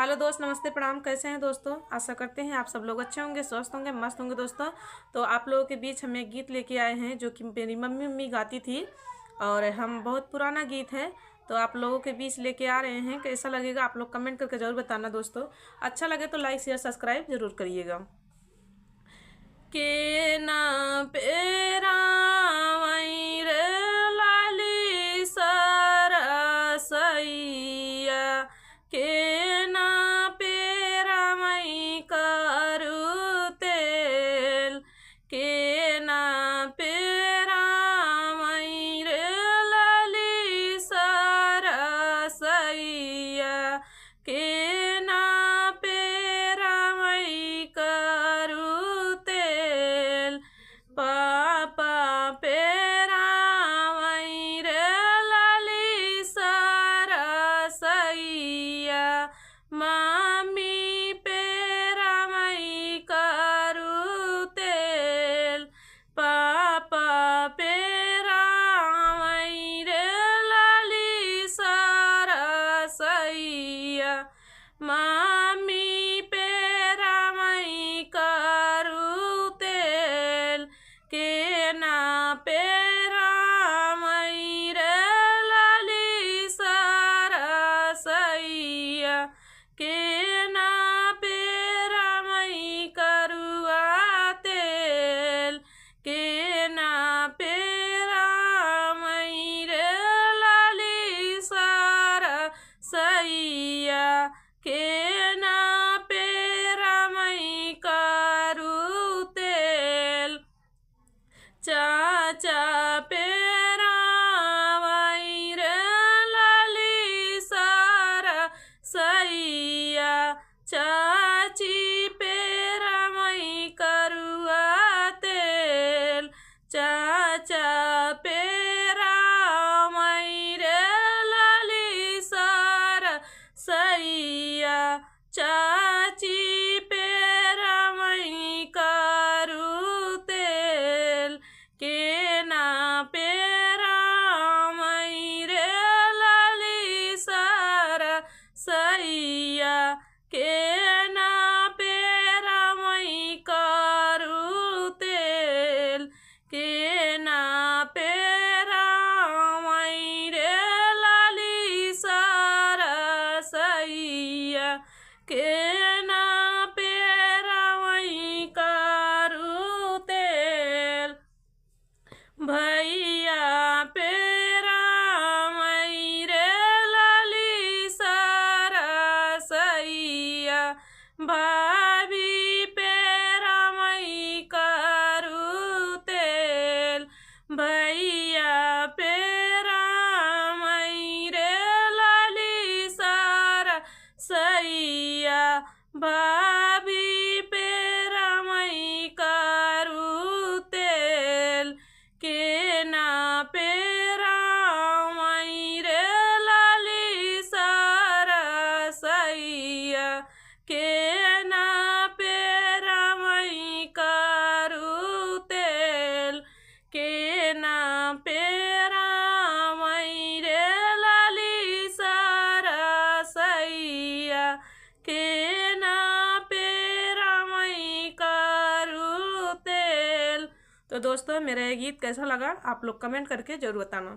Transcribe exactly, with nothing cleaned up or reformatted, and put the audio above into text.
हेलो दोस्त, नमस्ते, प्रणाम। कैसे हैं दोस्तों? आशा करते हैं आप सब लोग अच्छे होंगे, स्वस्थ होंगे, मस्त होंगे दोस्तों। तो आप लोगों के बीच हम एक गीत लेके आए हैं जो कि मेरी मम्मी, मम्मी गाती थी और हम बहुत पुराना गीत है, तो आप लोगों के बीच लेके आ रहे हैं। कैसा लगेगा आप लोग comment करके ज़रूर बताना दोस्तों। अच्छा लगे तो like, share, subscribe ज़रूर करिएगा। के ना पेरावई रे लाली सरसैया, के ना पेरावई करू तेल, के ना पेरावई रे लाली सरसैया, के ना पेरावई करू तेल, पापा पेरावई रे लाली सरसैया, मामी पेरावई करू तेल, पापा पेरावई रे लाली सरसैया, मामी पेरावई करू तेल, के ना पेरावई रे लाली सरसैया, के ना पेरावई करुआ तेल, के ना पेरावई रे लाली सरसैया, के ना पेरावई करू तेल, चाचा पेरावई रे लाली सरसैया, चाची पेरावई करुआ तेल, चाचा पेरावई रे लाली सरसैया, चाची पेरावई करू तेल, के ना पेरावई रे लाली सरसैया, के ना पेरावई करू तेल, के ना पेरावई रे लाली सरसैया, के ना पेरावई करू तेल, भैया पेरावई रे लाली सरसैया, भाभी पेरावई करू तेल, भैया पेरावई रे लाली सरसैया, भाभी पेरावई करू तेल, के ना पेरावई रे लाली सरसैया, के ना पेरावई करू तेल, के ना पेरावई रे लाली सरसैया, के ना पेरावई करू तेल। तो दोस्तों, मेरा ये गीत कैसा लगा, आप लोग comment करके ज़रूर बताना।